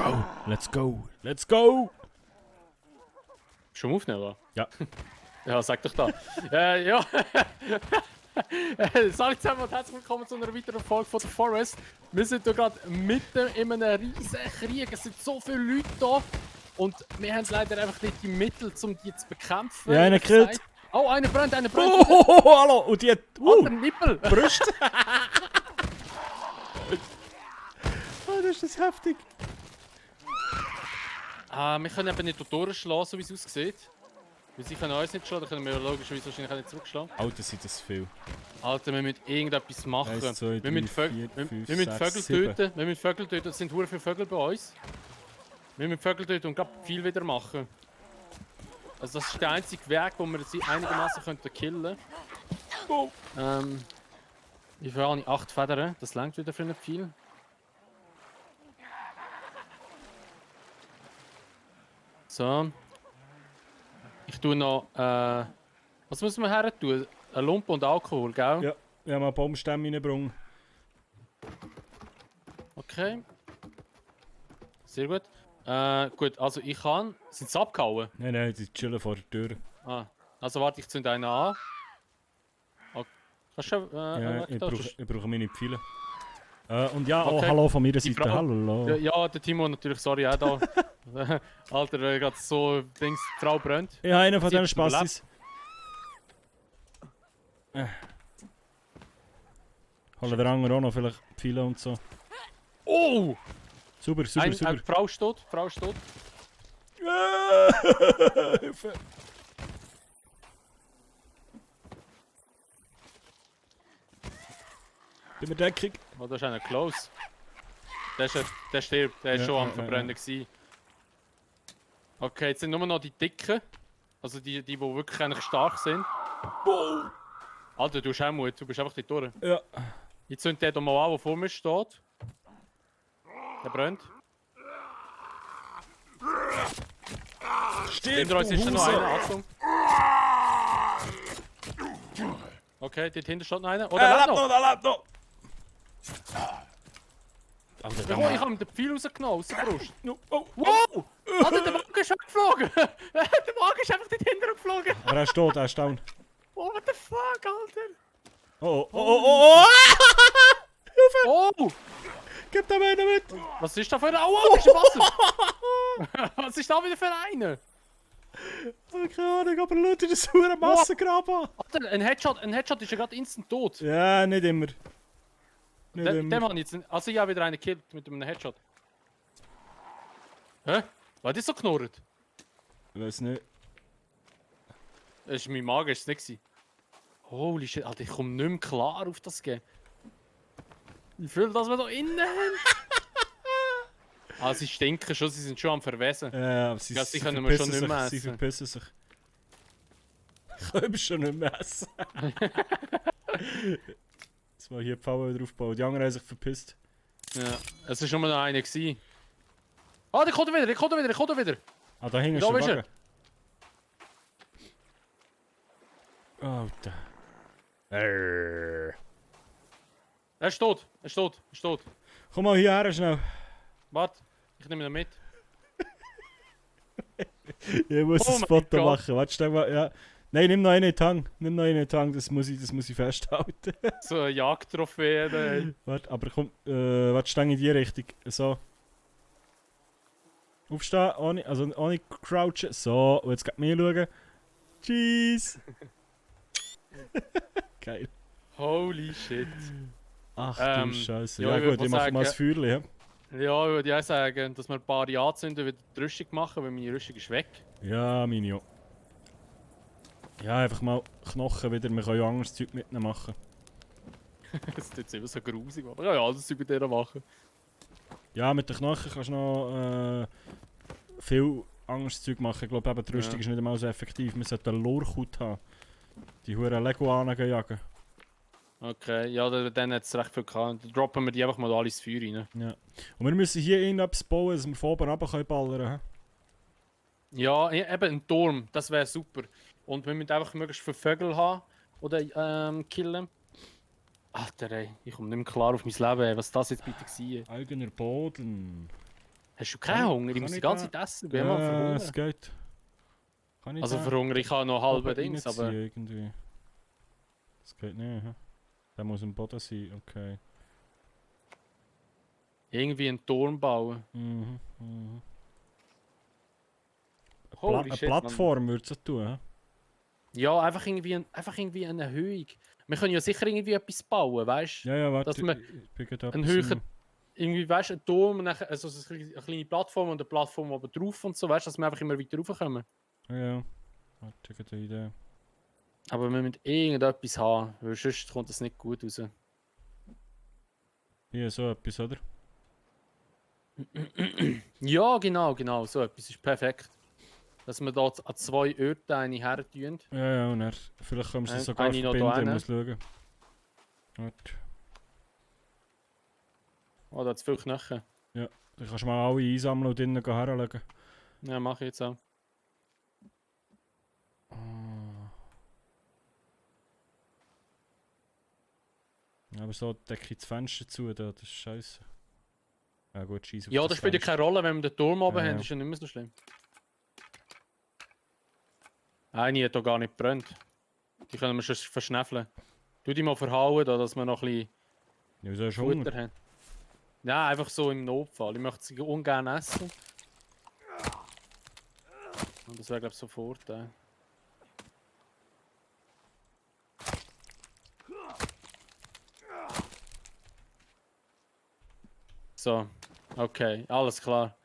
go, let's go, let's go! Schon aufnehmen? Ja. Ja, sag doch da. Ja. Salut zusammen und herzlich willkommen zu einer weiteren Folge von The Forest. Wir sind hier gerade mitten in einem riesen Krieg. Es sind so viele Leute da. Und wir haben leider einfach nicht die Mittel, um die zu bekämpfen. Ja, einer killt. Oh, einer brennt, einer brennt. Oh, hallo! Und die hat... Alter Nippel! Brust! Oh, das ist heftig. Wir können eben nicht durchschlagen, so wie es aussieht. Weil sie können uns nicht schlagen, dann können wir logischerweise wahrscheinlich auch nicht zurückschlagen. Alter, sind das viel. Alter, wir müssen irgendetwas machen. 1, 2, 3, wir müssen 4, wir 5, müssen 6, Vögel 7. töten. Wir müssen Vögel töten. Es sind hure viele Vögel bei uns. Wir müssen Vögel töten und gerade viel wieder machen. Also das ist der einzige Weg, wo wir sie einigermaßen killen könnten. Oh. Wie viel habe ich? 8 Federn. Das reicht wieder für nicht viel. So. Ich tue noch. Was muss man her tun? Ein Lumpen und Alkohol, gell? Ja, wir haben mal Baumstämme reingebracht. Okay. Sehr gut. Gut, also ich kann. Sind sie abgehauen? Nein, die chillen vor der Tür. Also warte, ich zünde einen an. Okay. Kannst du Ja, weg ich brauche meine Pfeile. Und ja, Okay. oh, hallo von meiner Seite. Frau- Hallo. Ja, der Timo natürlich, sorry, auch da. Alter, weil gerade so Dings, die Frau brennt. Ich habe einen von Sie diesen hat Spassis. Holen der andere auch noch vielleicht Pfeile und so. Oh! Super. Die Frau steht, die Frau steht. Hilfe! Bin mir Deckung. Oh, da ist einer close. Der stirbt, der ist Ja, schon am ja, Verbrennen gewesen. Okay, jetzt sind nur noch die Dicken. Also die wirklich eigentlich stark sind. Wow. Alter, du hast auch Mut, du bist einfach nicht durch. Ja. Ich zünd den hier mal an, der vor mir steht. Der brennt. Hinter uns ist noch einer, Achtung. Okay, dort hinten steht noch einer. Oh, der lebt noch! Der lebt noch! Ja, ich habe ihm den Pfeil rausgenommen, aus der Brust. Oh. Wow! Alter, der Wagen ist weggeflogen! Der Wagen ist einfach dort hinten geflogen! Aber er ist tot, er ist down. Oh, what the fuck, Alter! Oh! Hilfe! Oh! Gib dem einen mit! Was ist da für ein... Oh, ist im Wasser! Was ist da wieder für einer? Oh, keine Ahnung, aber Leute, das ist ein Massengrab an! Alter, ein Headshot ist ja gerade instant tot. Ja, nicht immer. Nicht Dem immer. habe ich jetzt... Also ich habe wieder einen gekillt mit einem Headshot. Hä? War das so knurrt? Ich weiß nicht. Das ist mein Magen, ist es nicht gewesen. Holy shit, Alter, ich komme nicht mehr klar auf das Game. Wie viel das wir da innen haben? Sie stinken schon, sie sind schon am Verwesen. Ja, aber sie können wir schon verpissen nicht mehr sich, sie essen. verpissen sich. Ich kann schon nicht mehr essen. Jetzt mal hier die Pfauen drauf bauen. Die anderen haben sich verpisst. Ja, es war nur noch einer gewesen. Ah, der kommt wieder! Ah, da hinten ist Da der ist er. Wagen. Alter. Er ist tot. Komm mal hierher schnell. Warte, ich nehme ihn mit. Ich muss Oh ein mein Foto Gott. machen. Warte, stell mal. Ja. Nein, nimm noch einen in die Tang. Das muss ich festhalten. So eine Jagdtrophäe. ey. Warte, aber komm. Warte, steh in die Richtung. So. Aufstehen, ohne crouchen. So, und jetzt geht mir schauen. Cheese! Geil. Holy shit. Ach Ähm, du Scheiße. ja, Ja, ich gut, würd ich mal mache mal das sagen- Feuerchen. Ja? Ja, ich würde auch sagen, dass wir ein paar anzünden, wieder die Rüstung machen, weil meine Rüstung ist weg. Ja, meine auch. Ja, einfach mal Knochen wieder. Wir können ja anderes Zeug mit ihnen machen. Das ist jetzt immer so grusig, aber ja, das mit denen machen. Ja, mit den Knochen kannst du noch viel anderes Zeug machen. Ich glaube, eben die Rüstung Ja. ist nicht einmal so effektiv. Wir sollten einen Lorchut haben. Die huren Leguanen jagen. Okay, ja, dann hat es recht viel gehabt. Dann droppen wir die einfach mal alle ins Feuer rein. Ja. Und wir müssen hier irgendetwas bauen, dass wir von oben runter können ballern können. Ja, eben ein Turm, das wäre super. Und wir müssen einfach möglichst viele Vögel haben oder killen. Alter ey, ich komme nicht mehr klar auf mein Leben, ey. Was das jetzt bitte war. Eigener Boden. Hast du keinen Kann ich- Hunger? Ich kann muss die ich ganze da- Zeit essen. Ich bin mal Ja, verhungern. es geht. Kann ich Also da verhungern, ich habe noch halbe oben Dings, reinziehen aber irgendwie? Das geht nicht, hä? Der muss im Boden sein, okay. irgendwie einen Turm bauen. Mhm, mhm. Holy Eine shit, Mann. Plattform würdest du tun, hä? Ja, einfach irgendwie eine Erhöhung. Wir können ja sicher irgendwie etwas bauen, weißt du? Ja, ja, warte, Dass wir ich bin gerade einen etwas höheren, irgendwie, weißt du, einen Turm, und nachher, also so eine kleine Plattform und eine Plattform oben drauf und so, weißt du, dass wir einfach immer weiter raufkommen. Ja, ja. Warte, ich habe eine Idee. Aber wir müssen irgendetwas haben, weil sonst kommt das nicht gut raus. Hier, so etwas, oder? Ja, genau, so etwas ist perfekt. Dass wir da an 2 Orten eine her tun. Ja, ja, und dann, vielleicht können wir sie sogar Eine noch da verbinden, ich hin. muss schauen. Warte. Oh, da hat es viel Knochen. Dann kannst du mal alle einsammeln und drinnen herlegen. Ja, mache ich jetzt auch. Ah. Ja, aber so decke ich das Fenster zu, da, das ist scheiße. Ja gut, scheiß auf Ja, das das spielt ja Fenster. keine Rolle, wenn wir den Turm oben Ja, haben, ja. ist ja nicht mehr so schlimm. Eine hat hier gar nicht gebrannt. Die können wir schon verschnäfeln. Tu die mal verhauen, da, dass wir noch ein bisschen Ja, wieso hast du Futter Hunger? haben. Ja, einfach so im Notfall. Ich möchte sie ungern essen. Und das wäre, glaube ich, sofort. So, okay, alles klar.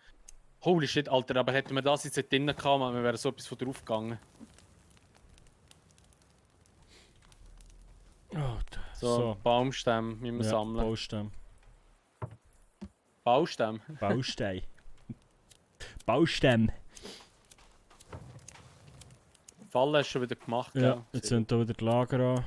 Holy shit, Alter, aber hätten wir das jetzt nicht drinnen gehabt, man, wir wären so etwas von drauf gegangen. Oh, So, so. Baumstämme müssen wir Ja, sammeln. Baustein. Baustämme? Baustein. Baustein. Falle hast du schon wieder gemacht, Ja, gell? jetzt sind da wieder die Lager an.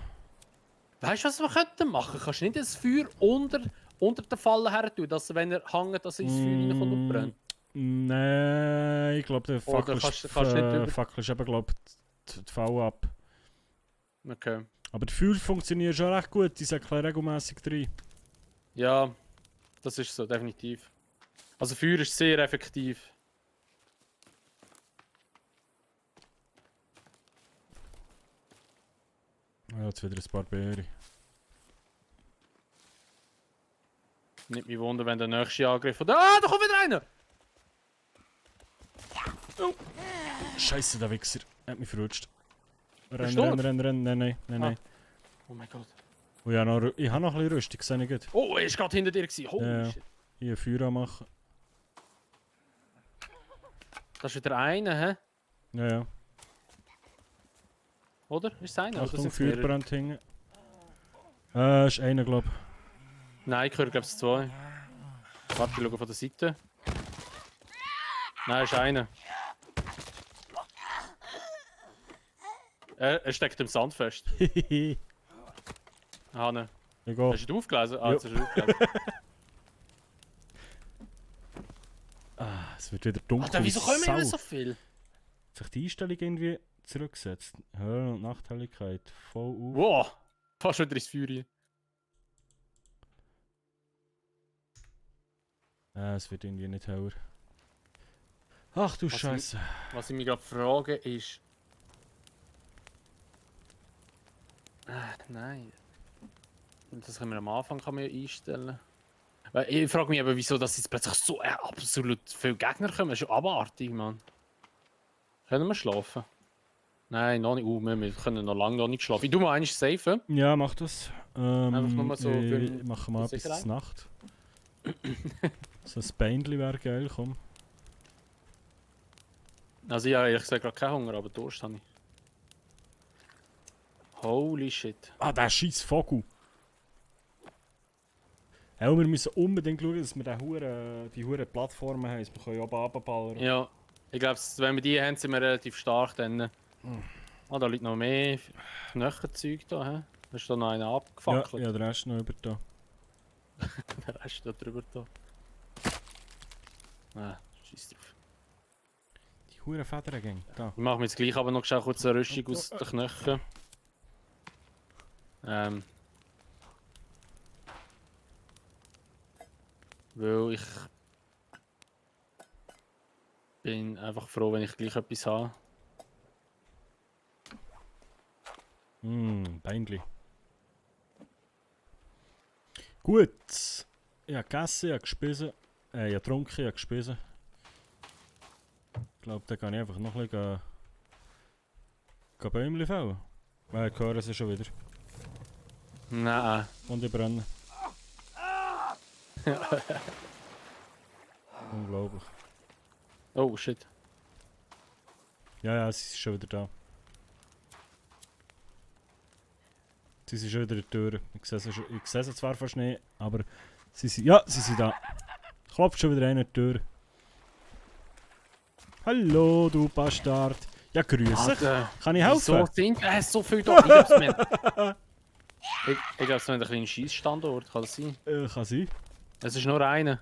Weißt du, was wir könnten machen? Kannst du nicht das Feuer unter der Falle her tun, dass wenn er hängt, dass er ins Feuer reinkommt und brennt? Nein, ich glaube, der Oder Fackel kannst du nicht über... Fackel ist eben, glaube ich, die Falle ab. Okay. Aber die Feuer funktionieren schon recht gut, die säckeln regelmäßig rein. Ja, das ist so, definitiv. Also Feuer ist sehr effektiv. Ja, jetzt wieder ein paar Beeren. Nicht mich wundern, wenn der nächste Angriff... Ah, da kommt wieder einer! Scheiße, der Wichser. Er hat mich verrutscht. Bist Renn, du renn, renn, renn. Nein, nein, nein. Oh mein Gott. Oh, ich habe noch ein bisschen Rüstung, sehe ich gut. Oh, er ist gerade hinter dir gewesen. Holy Ja. shit. Hier Feuer anmachen. Das ist wieder einer, hä? Ja, ja. Oder? Ist es einer? Oder Achtung, sind's Feuer mehrere? brennt hinten. Ist einer, glaube ich. Nein, ich höre glaube es 2. Warte, ich schaue von der Seite. Nein, ist einer. Er steckt im Sand fest. Ich Ah, ne. gehe. Hast du ihn aufgelesen? Ah, Ja. jetzt hast du ihn aufgelesen. Es wird wieder dunkel. Alter, wieso wie kommen immer Sau. so viel? Hat sich die Einstellung irgendwie zurückgesetzt? Hören und Nachthelligkeit. Voll auf. Wow! Fast wieder ins Feuer rein. Es wird irgendwie nicht heller. Ach du Was ich- Scheiße. Was ich mich gerade frage ist... nein. Das können wir am Anfang kann man ja einstellen. Weil ich frage mich aber, wieso dass jetzt plötzlich so absolut viele Gegner kommen. Das ist ja abartig, Mann. Können wir schlafen? Nein, noch nicht. Wir können noch lange noch nicht schlafen. Ich tu mal eines safen. Ja, mach das. Einfach nur mal so für ich mache mal für bis Sicherheit. Nacht. So ein Bändchen wäre geil, komm. Also ja, ich sage gerade keinen Hunger, aber Durst habe ich. Holy shit. Ah, der scheiß Vogel. Ja, wir müssen unbedingt schauen, dass wir die hure Plattformen haben. Wir können oben runterballern. Ja, ich glaube, wenn wir die haben, sind wir relativ stark dann. Ah, da liegt noch mehr Knochenzeug da, hä? Da ist da noch einer Ja, abgefackelt. ja, der Rest noch über da. Der Rest da drüber da. Ah, scheiß drauf. Die hure Federgänge. Da. Ich mache mir jetzt gleich aber noch schnell kurz eine Rüstung aus den Knochen. Weil ich bin einfach froh, wenn ich gleich etwas habe. Beinli. Gut. Ich habe gegessen, ich habe gespissen. Ich habe getrunken, ich habe gespissen. Ich glaube, da kann ich einfach noch ein bisschen Bäumchen fällen. Weil ich höre sie schon wieder. Nein. Und ich brenne. Unglaublich. Oh shit. Ja, sie ist schon wieder da. Sie sind schon wieder in der Tür. Ich sehe sie zwar fast nicht, aber sie sind da. Klopft schon wieder einer in die Tür. Hallo, du Bastard. Ja, grüß dich. Kann ich helfen? So sind so viel da. Ich glaube, wir haben einen kleinen Schießstandort. Kann das sein? Kann sein. Es ist nur einer.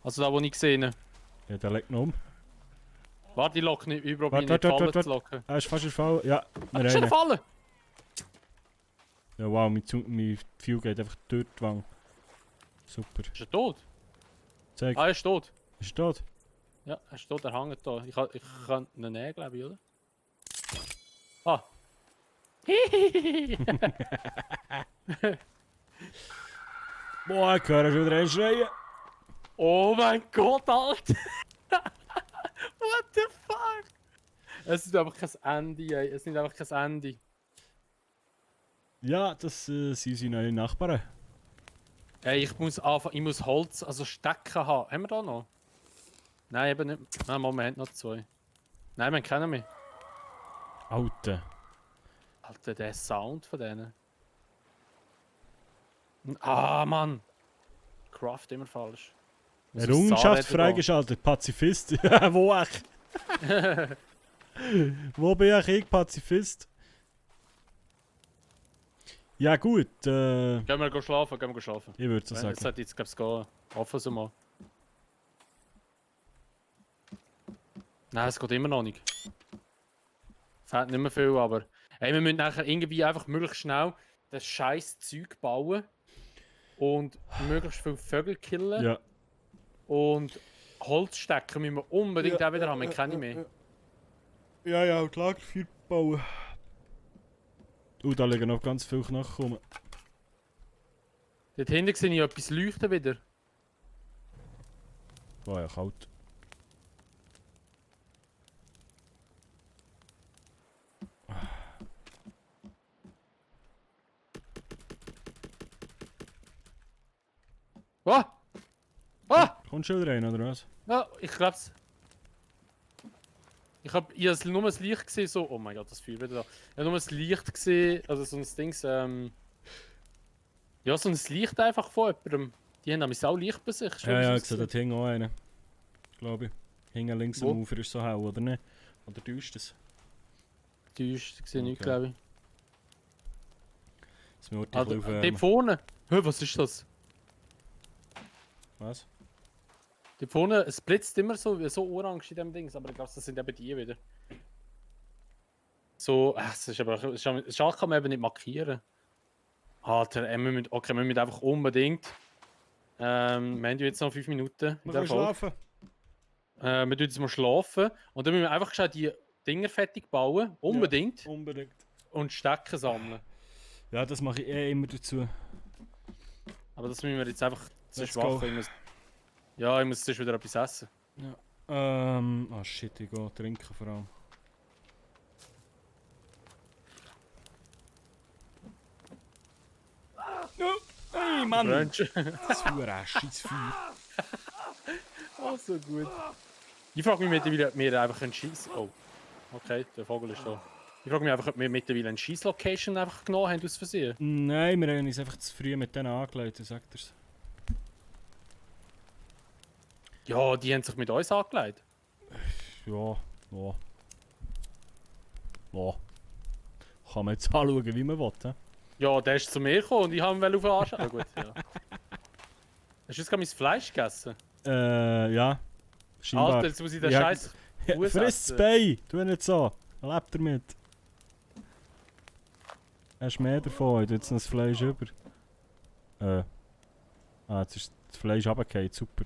Also da, wo ich gesehen habe. Ja, der legt noch um. Warte, ich lock nicht. Ich probiere nicht Warte. Fallen zu locken. Er ist fast in Fall. Ja, wir Ist er einen. Fallen? Ja, wow, mein Fuel geht einfach durch die Wange. Super. Ist er tot? Zeig. Ah, er ist tot. Ist er tot? Ja, er ist tot, er hängt da. Ich kann ihn nehmen, glaube ich, oder? Ah. Boah, ich höre schon wieder einen schreien. Oh mein Gott, Alter! What the fuck? Es ist einfach kein Ende, ey. Es ist einfach kein Ende. Ja, das sind seine neuen Nachbarn. Ey, ich muss Holz, also Stecken haben. Haben wir da noch? Nein, eben nicht. Nein, Moment, noch 2. Nein, wir kennen mich. Alter. Alter, der Sound von denen. Ah, Mann! Craft immer falsch. Muss aufs Errungenschaft Zahnräder gehen. freigeschaltet. Pazifist. Ja, wo ich? Wo bin ich Pazifist? Ja gut, Gehen wir schlafen, ich würde so Es sagen. sollte jetzt, glaube ich, gehen. Hoffen Sie mal. Nein, es geht immer noch nicht. Fehlt nicht mehr viel, aber... Ey, wir müssen nachher irgendwie einfach möglichst schnell das scheiß Zeug bauen. Und möglichst viele Vögel killen. Ja. Und Holzstecken müssen wir unbedingt auch wieder haben, wir kennen mehr. Ja, und Lagerfeuer bauen. Da liegen noch ganz viele Knochen rum. Dort hinten sehe ich etwas leuchten wieder. War ja kalt. Ah! Ah! Kommt schon wieder rein, oder was? Ja, ich glaub's. Ich hab nur das Licht gesehen, so. Oh mein Gott, das Feuer wieder da. Ich hab nur das Licht gesehen, also so ein Dings, ja, so ein Licht einfach von jemandem. Die haben nämlich auch Licht bei sich. Ja, ich sehe dort hinten auch einen. Glaube ich. Hinten links Wo? am Ufer ist so hell, oder nicht? Oder täuscht es? Täuscht, ich sehe nichts, Okay. glaube ich. Das wird Ah, ein bisschen dort aufwärmen. vorne. Hä, was ist das? Was? Dort vorne, es blitzt immer so orange in dem Dings, aber ich glaube, das sind eben die wieder. So, es ist aber, Schal kann man eben nicht markieren. Alter, wir müssen einfach unbedingt. Wir haben ja jetzt noch 5 Minuten. in Wir der können Folge. schlafen. Wir tun jetzt mal schlafen und dann müssen wir einfach schon die Dinger fertig bauen, unbedingt, Unbedingt. und Stecken sammeln. Ja, das mache ich immer dazu. Aber das müssen wir jetzt einfach Let's zuerst machen. go. Ich muss zuerst wieder etwas essen. Ah shit, ich gehe trinken vor allem. Hey Mann! Brunch. Das ist ein scheiß Feuer. Oh, so gut. Ich frage mich mittlerweile, ob wir einfach einen Scheiß. Oh. Okay, der Vogel ist da. Ich frage mich einfach, ob wir mittlerweile eine Scheiß-Location einfach genommen haben aus Versehen. Nein, wir haben uns einfach zu früh mit denen angelegt, sagt er's. Ja, die haben sich mit uns angelegt. Ja. Kann man jetzt anschauen, wie man will. He? Ja, der ist zu mir gekommen und ich habe ihn auf den Arsch. Gut, ja. Hast du jetzt gerade mein Fleisch gegessen? Ja. Scheinbar. Alter, jetzt muss ich den Ja, Scheiß Fuß Friss das essen. Bein! Tu nicht so! Lebt damit! Hast mehr davon? Ich tue jetzt noch das Fleisch über. Jetzt ist das Fleisch runtergefallen, super.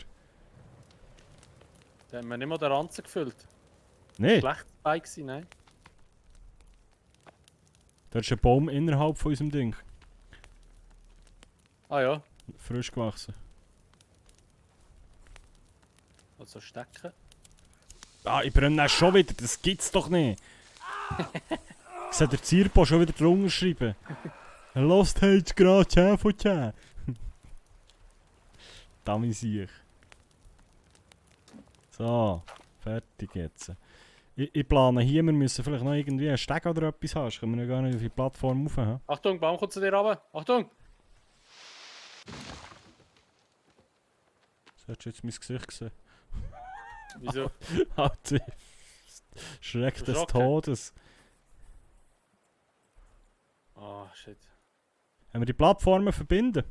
Da haben wir nicht mal den Ranzen gefüllt. Nee, Schlecht dabei gewesen, nein. da ist ein Baum innerhalb von unserem Ding. Ah ja, Frisch gewachsen. also stecken. Ah, ich brenne schon wieder, das gibt's doch nicht. Ich soll der Zierpo schon wieder drunter schreiben. Lost hast gerade 10 von 10. Damit sehe ich. So, fertig jetzt. Ich plane hier, wir müssen vielleicht noch irgendwie einen Steg oder etwas haben. Können wir noch gar nicht auf die Plattform rauf. He? Achtung, Baum kommt zu dir runter. Achtung! So hast du jetzt mein Gesicht gesehen. Wieso? Alter, Schreck des Erschrocken? Todes. Ah, shit. Haben wir die Plattformen verbinden?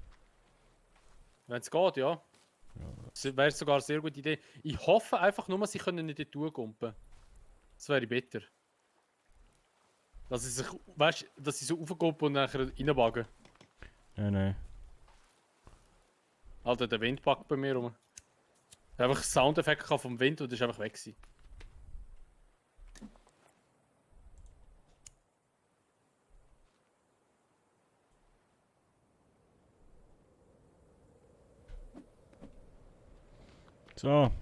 Wenn es geht, ja. Das wäre sogar eine sehr gute Idee. Ich hoffe einfach nur, sie können nicht dort durchgumpen. Das wäre bitter. Dass sie sich, weißt, dass sie so raufgumpen und nachher reinwagen. Nein. Alter, der Wind packt bei mir rum. Ich habe einfach Soundeffekt vom Wind und das ist einfach weg gewesen. So.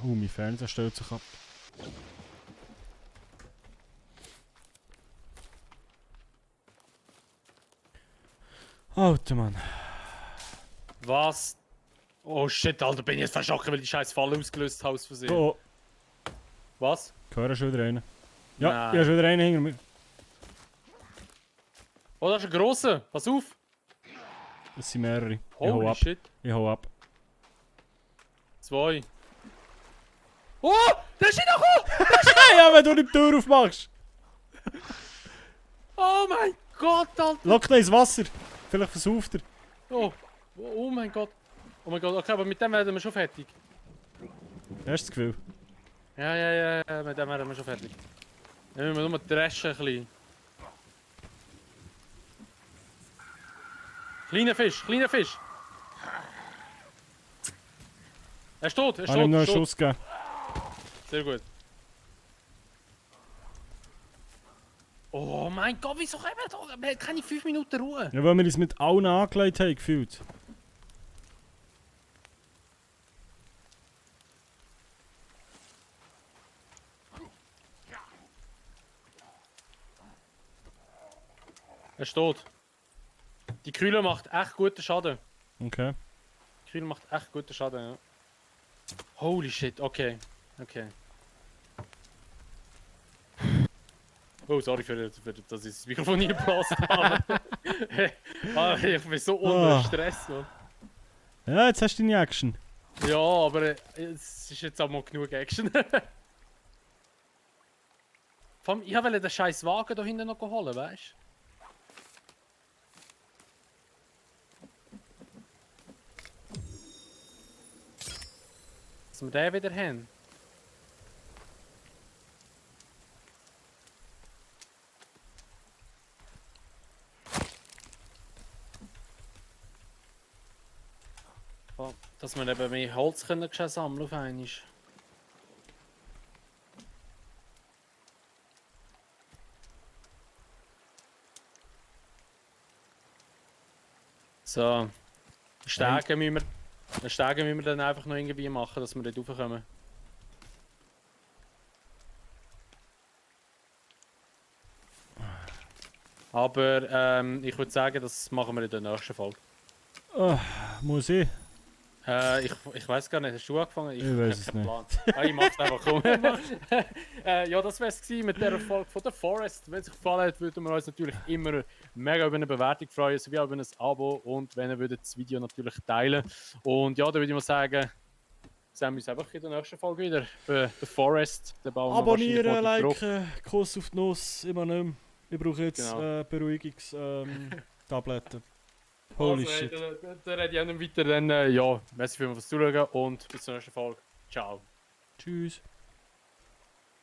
Mein Fernseher stellt sich ab. Alter Mann. Was? Oh shit, Alter, bin ich jetzt verschrocken, weil die scheiß Falle ausgelöst habe aus Versehen. Oh, Was? ich höre schon wieder einen. Ja, Nein. ich habe schon wieder einen hinter mir. Oh, das ist ein grosser. Pass auf. Es sind mehrere. Ich hau Holy ab. shit. Ich hau ab. 2. Oh! Der ist reingekommen! Ja, wenn du nicht die Tür aufmachst! Oh mein Gott, Alter! Lock ihn ins Wasser! Vielleicht versauft er. Oh. Oh mein Gott. Oh mein Gott, okay, aber mit dem werden wir schon fertig. Hast du das Gefühl? Ja, mit dem werden wir schon fertig. Dann müssen wir nur dreschen ein bisschen. Kleiner Fisch! Er ist tot, Kann ihm noch einen Schuss geben? Sehr gut. Oh mein Gott, wieso können wir da? Wir haben keine 5 Minuten Ruhe. Ja, weil wir uns mit allen angelegt haben, gefühlt. Er ist tot. Die Kühle macht echt guten Schaden. Okay. Die Kühle macht echt guten Schaden, ja. Holy shit, okay. Oh, sorry dass ich das Mikrofon nie geblasen habe. Ich bin so unter Stress, Mann. Ja, jetzt hast du deine Action. Ja, aber es ist jetzt auch mal genug Action. Vor allem, ich wollte den scheiß Wagen da hinten noch holen, weißt du? Dass wir den wieder haben. Oh, dass wir eben mehr Holz können sammeln auf einmal. So. Stärken müssen wir dann einfach noch irgendwie machen, dass wir dort raufkommen. Aber ich würde sagen, das machen wir in der nächsten Folge. Muss ich? Ich weiß gar nicht, hast du angefangen? Ich weiß es hab keinen nicht. Plan. Ich mach's einfach, komm. Ja, das wär's gewesen mit dieser Folge von The Forest. Wenn es euch gefallen hat, würden wir uns natürlich immer mega über eine Bewertung freuen, sowie auch über ein Abo und wenn ihr würdet das Video natürlich teilen. Und ja, dann würde ich mal sagen, sehen wir uns einfach in der nächsten Folge wieder. Für The Forest. Den bauen wir Abonnieren, wahrscheinlich mal liken, Kuss auf die Nuss, immer nicht mehr. Ich brauche jetzt Genau. Beruhigungs-Tabletten. drauf. Holy Also, shit. Dann rede ich auch nicht weiter. Dann, ja, merci für fürs Zuschauen und bis zur nächsten Folge. Ciao. Tschüss.